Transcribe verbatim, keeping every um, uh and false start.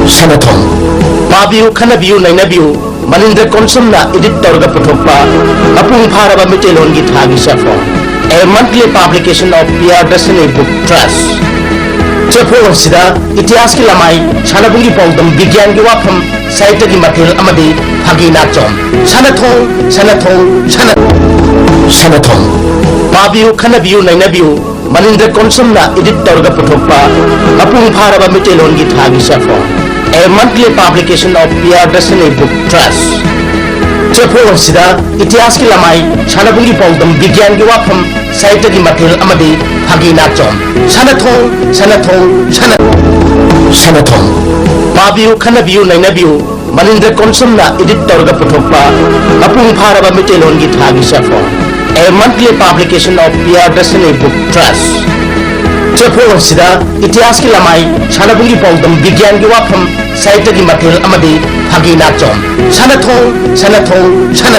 ꯁꯅꯥꯊꯣꯡ꯫ ꯄꯥꯕꯤꯌꯨ, ꯈꯟꯅꯕꯤꯌꯨ, ꯅꯩꯅꯕꯤꯌꯨ꯫ ꯃꯅꯤꯟꯗ꯭ꯔ ꯀꯣꯟꯁꯝꯅ edit ꯇꯧꯔꯒ ꯄꯨꯊꯣꯛꯄ ꯃꯄꯨꯡ ꯐꯥꯔꯕ ꯃꯩꯇꯩꯂꯣꯟꯒꯤ ꯊꯥꯒꯤ ꯁꯦꯐꯣꯟ, a monthly publication of P R Destiny Book Trust꯫ ꯆꯦꯐꯣꯟ ꯑꯁꯤꯗ ꯏꯇꯤꯍꯥꯁꯀꯤ ꯂꯃꯥꯏ, ꯁꯥꯟꯅꯕꯨꯡꯒꯤ ꯄꯥꯎꯗꯝ, ꯕꯤꯒ꯭ꯌꯥꯟꯒꯤ ꯋꯥꯐꯝ, ꯁꯥꯍꯤꯇ꯭ꯌꯒꯤ ꯃꯊꯦꯜ ꯑꯃꯗꯤ ꯐꯥꯒꯤ ꯅꯥꯆꯣꯝ꯫ ꯁꯅꯥꯊꯣꯡ, ꯁꯅꯥꯊꯣꯡ, ꯁꯅꯥ-, ꯁꯅꯥꯊꯣꯡ꯫ ꯄꯥꯕꯤꯌꯨ, ꯈꯟꯅꯕꯤꯌꯨ, ꯅꯩꯅꯕꯤꯌꯨ꯫ ꯃꯅꯤꯟꯗ꯭ꯔ ꯀꯣꯟꯁꯝꯅ edit ꯇꯧꯔꯒ ꯄꯨꯊꯣꯛꯄ ꯃꯄꯨꯡ ꯐꯥꯔꯕ ꯃꯩꯇꯩꯂꯣꯟꯒꯤ ꯊꯥꯒꯤ ꯁꯦꯐꯣꯟ, a monthly publication of P R Destiny Book Trust꯫ ꯆꯦꯐꯣꯟ ꯑꯁꯤꯗ ꯏꯇꯤꯍꯥꯁꯀꯤ ꯂꯃꯥꯏ, ꯁꯥꯟꯅꯕꯨꯡꯒꯤ ꯄꯥꯎꯗꯝ, ꯕꯤꯒ꯭ꯌꯥꯟꯒꯤ ꯋꯥꯐꯝ, ꯁꯥꯍꯤꯇ꯭ꯌꯒꯤ ꯃꯊꯦꯜ ꯑꯃꯗꯤ ꯐꯥꯒꯤ ꯅꯥꯆꯣꯝ꯫ ꯁꯅꯥꯊꯣꯡ, ꯁꯅꯥꯊꯣꯡ, ꯁꯅꯥ-, ꯁꯅꯥꯊꯣꯡ꯫ ꯄꯥꯕꯤꯌꯨ, ꯈꯟꯅꯕꯤꯌꯨ, ꯅꯩꯅꯕꯤꯌꯨ꯫ ꯃꯅꯤꯟꯗ꯭ꯔ ꯀꯣꯟꯁꯝꯅ edit ꯇꯧꯔꯒ ꯄꯨꯊꯣꯛꯄ ꯃꯄꯨꯡ ꯐꯥꯔꯕ ꯃꯩꯇꯩꯂꯣꯟꯒꯤ ꯊꯥꯒꯤ ꯁꯦꯐꯣꯟ, a monthly publication of P R Destiny Book Trust꯫ ꯆꯦꯐꯣꯟ ꯑꯁꯤꯗ ꯏꯇꯤꯍꯥꯁꯀꯤ ꯂꯃꯥꯏ, ꯁꯥꯟꯅꯕꯨꯡꯒꯤ ꯄꯥꯎꯗꯝ, ꯕꯤꯒ꯭ꯌꯥꯟꯒꯤ ꯋꯥꯐꯝ, ꯁꯥꯍꯤꯇ꯭ꯌꯒꯤ ꯃꯊꯦꯜ ꯑꯃꯗꯤ ꯐꯥꯒꯤ ꯅꯥꯆꯣꯝ꯫ ꯁꯅꯥꯊꯣꯡ, ꯁꯅꯥꯊꯣꯡ, ꯁꯅꯥ-,